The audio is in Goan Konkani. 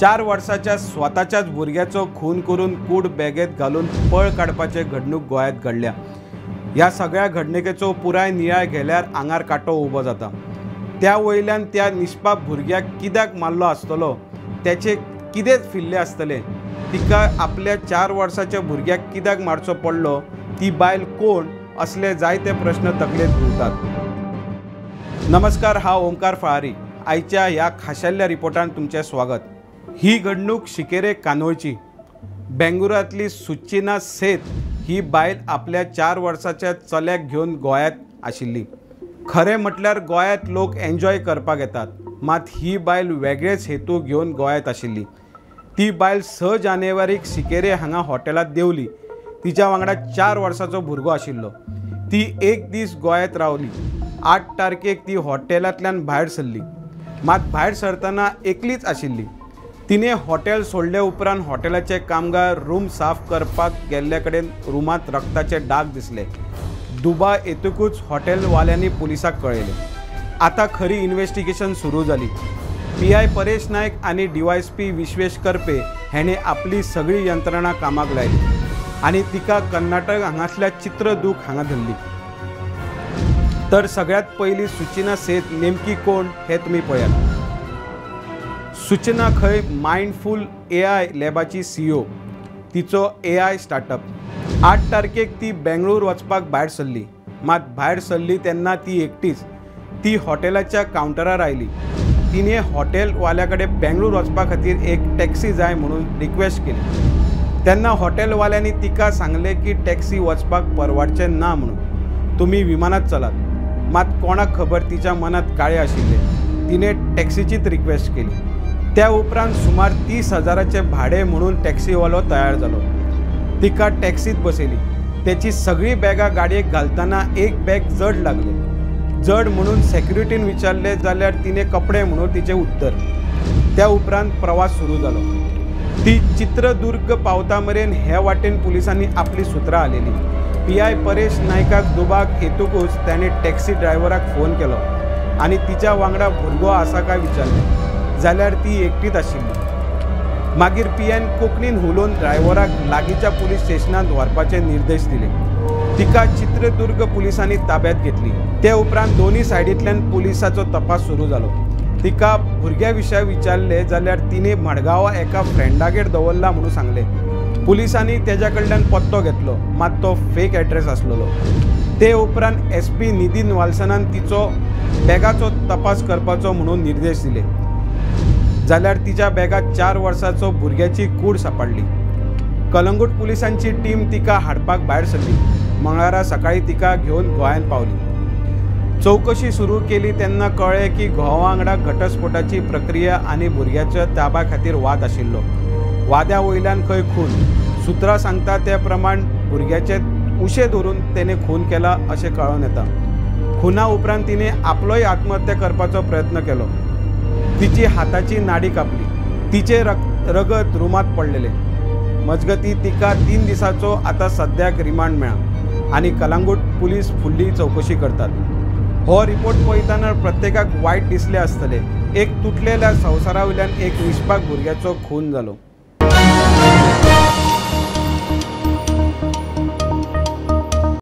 4 वर्साच्या स्वताच्याच भुरग्याचो खून करून कूड बॅगेत घालून पळ काडपाचे घडणूक गोंयांत घडल्या। ह्या सगळ्या घडणुकेचो पुराय नियाळ घेल्यार आंगार कांटो उबो जाता। त्या वयल्यान त्या निष्पाप भुरग्याक कित्याक मारलो आसतलो, त्याचे कितें फिरले आसतलें, तिका आपल्या 4 वर्साच्या भुरग्याक कित्याक मारचो पडलो, ती बायल कोण, असले जायते प्रश्न तकलेंत घुंवतात। नमस्कार, हांव ओंकार फळारी। आयच्या ह्या खाशेल्या रिपोर्टान तुमचें स्वागत। ही घडणूक शिकेरे कानोळची। बेंगळुरांतली सुचिना सेत ही बायल आपल्या 4 वर्साच्या चल्याक घेवन गोंयांत आशिल्ली। खरें म्हटल्यार गोंयांत लोक एन्जॉय करपाक येतात, मात ही बायल वेगळेच हेतू घेवन गोंयांत आशिल्ली। ती बायल 6 जानेवारीक शिकेरे हांगा हॉटेलांत देंवली। तिच्या वांगडा 4 वर्साचो भुरगो आशिल्लो। ती एक दीस गोंयांत रावली। 8 तारखेक ती हॉटेलांतल्यान भायर सरली, मात भायर सरतना एकलीच आशिल्ली। तिने हॉटेल सोडले उपरांत हॉटेलाचे कामगार रूम साफ करपाक गेल्ले कडेन रुमांत रक्ताचे डाग दिसले। दुबाव येतकूच हॉटेलवाल्यांनी पुलिसाक कळयलें। आतां खरी इन्वेस्टिगेशन सुरू जाली। PI Paresh Naik आनी DYSP Vishwesh Karpe हेणे आपली सगळी यंत्रणा कामाक लायली आनी तिका कर्नाटक हांगासल्या चित्रदुर्ग हांगा धरली। तर सगळ्यात पयलीं सुचिना सेत नेमकी कोण हें तुमी पळयात। सुचना खंय मायंडफूल AI लॅबाची CEO, तिचो AI startup. 8 तारखेक ती बेंगळूर वचपाक भायर सरली, मात भायर सरली तेन्ना ती एकटीच। ती हॉटेलाच्या कावंटरार आयली। तिने हॉटेलवाल्या कडेन बेंगळूर वचपा खातीर एक टॅक्सी जाय म्हणून रिक्वेस्ट केली। तेन्ना हॉटेलवाल्यांनी तिका सांगलें की टॅक्सी वचपाक परवडचें ना म्हणून, तुमी विमानात चलात। मात कोणाक खबर तिच्या मनांत काळें आशिल्लें। तिने टॅक्सीचीच रिक्वेस्ट केली। त्या उपरांत सुमार 30,000 भाडें म्हणून टॅक्सीवालो तयार जालो। तिका टॅक्सीत बसयली। तेची सगळी बॅगां गाडयेक घालतना एक बॅग जड लागलें। जड म्हणून सेक्युरिटीन विचारले जाल्यार तिने कपडे म्हणून तिचें उत्तर। त्या उपरांत प्रवास सुरू जालो। ती चित्रदुर्ग पावता मेरेन हे वाटेन पुलिसांनी आपली सुत्रां हालयली। PI Paresh नायकाक दुबाव येतकूच ताणें टॅक्सी ड्रायव्हराक फोन केलो आनी तिच्या वांगडा भुरगो आसा काय विचारलें, जाल्यार ती एकटीच आशिल्ली। मागीर PIन कोंकणीन उलोवन ड्रायव्हराक लागींच्या पुलीस स्टेशनांत व्हरपाचे निर्देश दिले। तिका चित्रदुर्ग पुलिसांनी ताब्यात घेतली। ते उपरांत दोनूय सायडींतल्यान पुलिसाचो तपास सुरू जालो। तिका भुरग्या विशय विचारले जाल्यार तिने मडगांवा एका फ्रेंडागेर दवरला म्हणून सांगलें। पुलिसांनी तेज्या कडल्यान पत्तो घेतलो, मात तो फेक एड्रेस आसलेलो। ते उपरांत SP Nitin वाल्सनान तिचो बॅगाचो तपास करपाचो म्हणून निर्देश दिले, जाल्यार तिच्या बॅगात 4 वर्साचो भुरग्याची कूड सापडली। कलंगूट पुलिसांची टीम तिका हाडपाक भायर सरली। मंगळारा सकाळी तिका घेवन गोंयांत पावली। चवकशी सुरू केली तेन्ना कळ्ळें की घोवा वांगडा घटस्फोटाची प्रक्रिया आनी भुरग्याच्या ताबा खातीर वाद आशिल्लो। वाद्या वयल्यान खंय खून। सुत्रां सांगता ते प्रमाण भुरग्याचे उशें धरून तेणे खून केला अशें कळोन येता। खुना उपरांत तिने आपलोय आत्महत्या करपाचो प्रयत्न केलो। तिची हाताची नाडी कापली। तिचे रगत रुमांत पडलेलें। मजगती तिका 3 दिसांचो आतां सद्याक रिमांड मेळ्ळा आनी कलंगूट पुलीस फुडली चवकशी करतात। हो रिपोर्ट पळयतना प्रत्येकाक वायट दिसलें आसतलें। एक तुटलेल्या संवसारा वयल्यान एक निष्पाप भुरग्याचो खून जालो।